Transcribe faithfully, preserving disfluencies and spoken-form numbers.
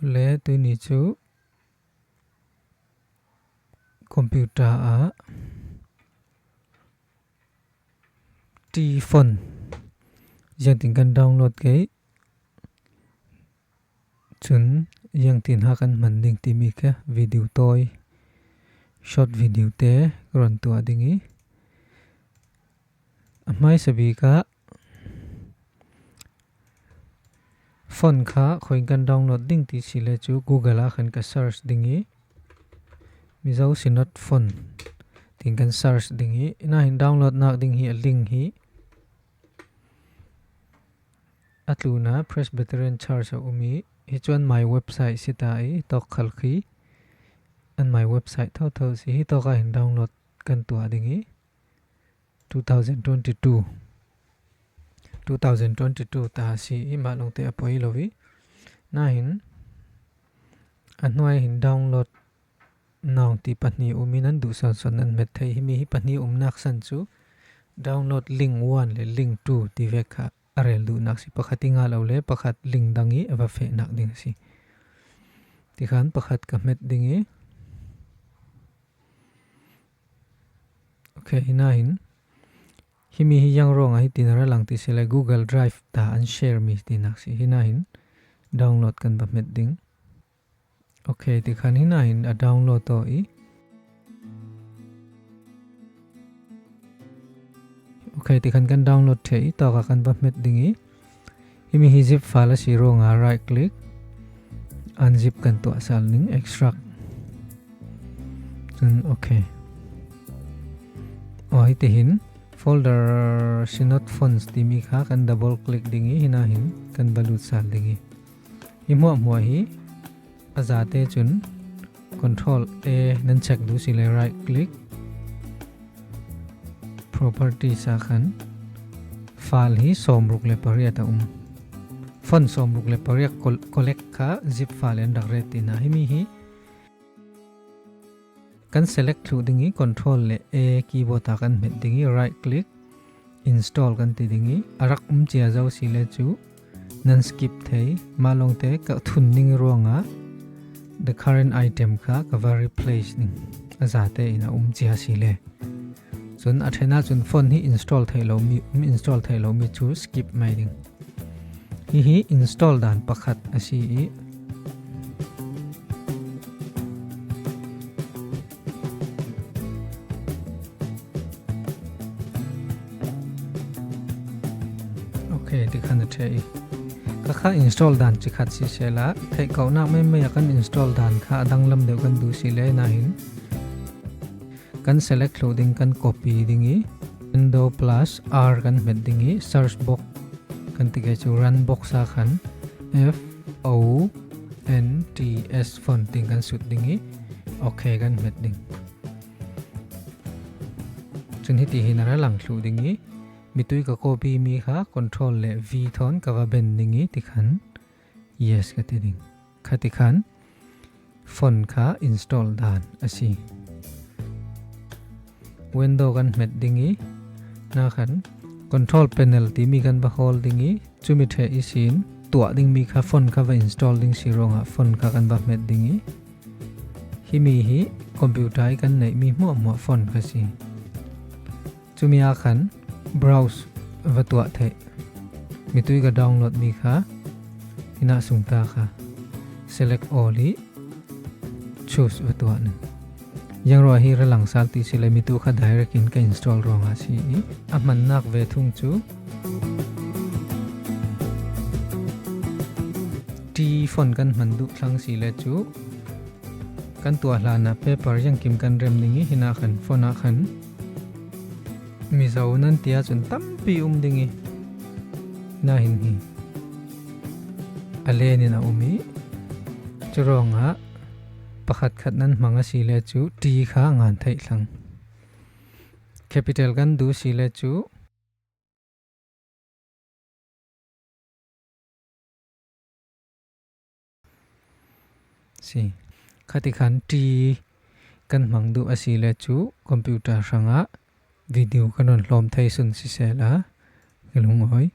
Le tuni chu computer ah T font ziangtin kan download kei, chun ziangtin ha kan hman ding timi kha video tawi, short video te ka rawn tuah ding i, a hmaisa bik ah font kha khawiin kan download ding ti si le chu Google ah khan ka search ding i, Mizo Synod font tiin kan search ding i, nahin download nak ding hi a link hi a tluna Presbyterian Church a um i, hi chuan my website si ta i, tawk khal khi an my website tho tho si, hi tawkah hin download kan tuah ding i, two thousand twenty-two, two thousand twenty-two ta si i, mah lawngte a pawi lo i, nahin a hnuai hin download now ti pahnih um in an duh sawn sawn an hmet thei. Himi hi pahnih um nak san chu download link one le link two ti vek kha a rel duh nak si, pakhat i ngah lo le pakhat link dang i a va feh nak ding si. Tikhan pakhat ka hmet ding i, ok, hina hin himi hi yang rawng a hi tina ra lang ti si le Google Drive ta an share mi ti nak si, hina hin download kan va hmet ding. Ok, tikhan hina hin a download tawh i. Ok, tikhan kan download thei i, tawkah kan va hmet ding i. Himi hi zip file a si rawngah right click, unzip kan tuah sal ding, extract. Chun ok. Aw, hiti hin folder Synod Fonts timi kha kan double click ding i, hina hin kan va lut sal ding i. Hi hmuah hmuah hi a zate chun control A nan check duh si le right click, properties ah khan file hi sawmruk le pariat a um. Font sawmruk le pariat col-, collect kha zip file an rak ret tina. Himi hi kan select thluh ding i, control leh A keyboard ah kan hmet ding i, right click, install kan ti ding i, a rak um chia zo si le chu nan skip thei, mah lawngte ka thun ding i rawngah the current item kha ka va replace ding, a zate in a um chia si le. Chun a ṭhen ah chun font hi install theih lo mi, um install theih lo mi chu skip mai ding. Hi hi install dan pakhat a si i. Ok, tikhan a ṭhe i. Kha kha install dan chi khat si sela, theih kauhnak mai mai a kan install dan kha a danglam deuh kan duh si le, nahin kan select thluh ding, kan copy ding i, window plus R kan hmet ding i, search box kan ti kei chu, run box ah khan F O N T S font tiin kan sut ding i, ok kan hmet ding. Chun hiti hin a ra lang thluh ding i, mitui ka copy mi kha control leh V thawn ka va ben ding i, tikhan yes ka ti ding. Kha tikhan font kha install dan a si. Window kan hmet ding i, nakhan control panel timi kan va hawl ding i, chumi ṭhe i sin tuah ding mi kha font kha va install ding si rawngah font kha kan va hmet ding i, himi hi computer i kan neih mi hmuah hmuah font kha si. Chumi ah khan browse va tuah theih. Mitui ka download mi kha, hina sung ta kha select all i, choose va tuah ning. Yang ruah hi ra lang sal ti si le, mitui kha direct in ka install rawngah si i, a hmannak ve thung chu T font kan hman duh thlang si le chu kan tuah hlanah paper ziangkim kan rem ding i, hina khan font ah khan Mizo nan tia chun tampi um ding i, nahin hi a lenin a um i, chu rawngah pakhat khat nan hmang a si le chu T kha ngan theih thlang. Capital kan duh si le chu si. Kha tikhan T kan hmang duh a si le chu computer hrangah video kan rawn hlawm thei sun si sela, ka lungawi.